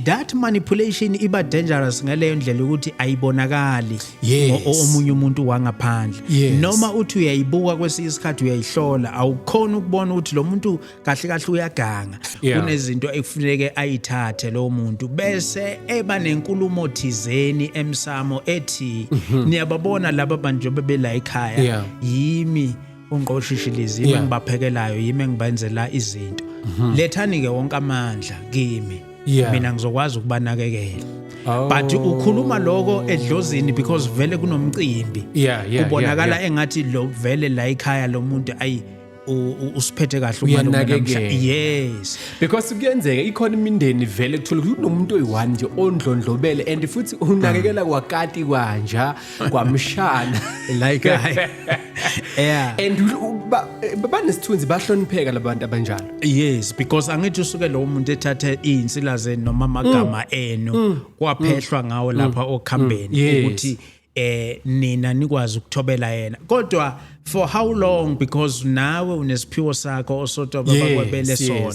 That manipulation iba dangerous ngaleyo ndlela ukuthi ayibonakali omunye umuntu wangaphandle. Noma uthi uyayibuka kwesinye isikhathi, uyayihlola, awukhona ukubona ukuthi lo muntu kahle kahle uyaganga. Kunezinto ekufuneke ayithathe lo muntu, bese eba nenkulumo thizeni emsamo ethi, "Niyababona laba bantu njengoba bela ekhaya, yimi ungqoshishilizi, yimi engibaphekelayo, yimi engibenzela izinto. Lethani ke wonke amandla kimi, mina ngizokwazi ukubanakekela." But ukhuluma lokho edlozini because vele kunomcimbi. Kubonakala engathi lo vele la ekhaya lo muntu ayi usiphethe kahle umalume namhla. Uyanakekela. Yes. Because kuyenzeka ikhona imindeni vele kuthola ukuthi kunomuntu oyi-one nje ondlondlobele and futhi unakekela kwakati, kwanja, kwamshana. Like I, yeah. And banesithunzi, bahlonipheka labantu abanjalo. Yes, because angithi usuke lo muntu ethathe izinsila zenu noma amagama enu, kwaphehlwa ngawo lapha okhambeni ukuthi nina nikwazi ukuthobela yena. Kodwa for how long? Because nawe unesiphiwo sakho osotoba bakwebele sona.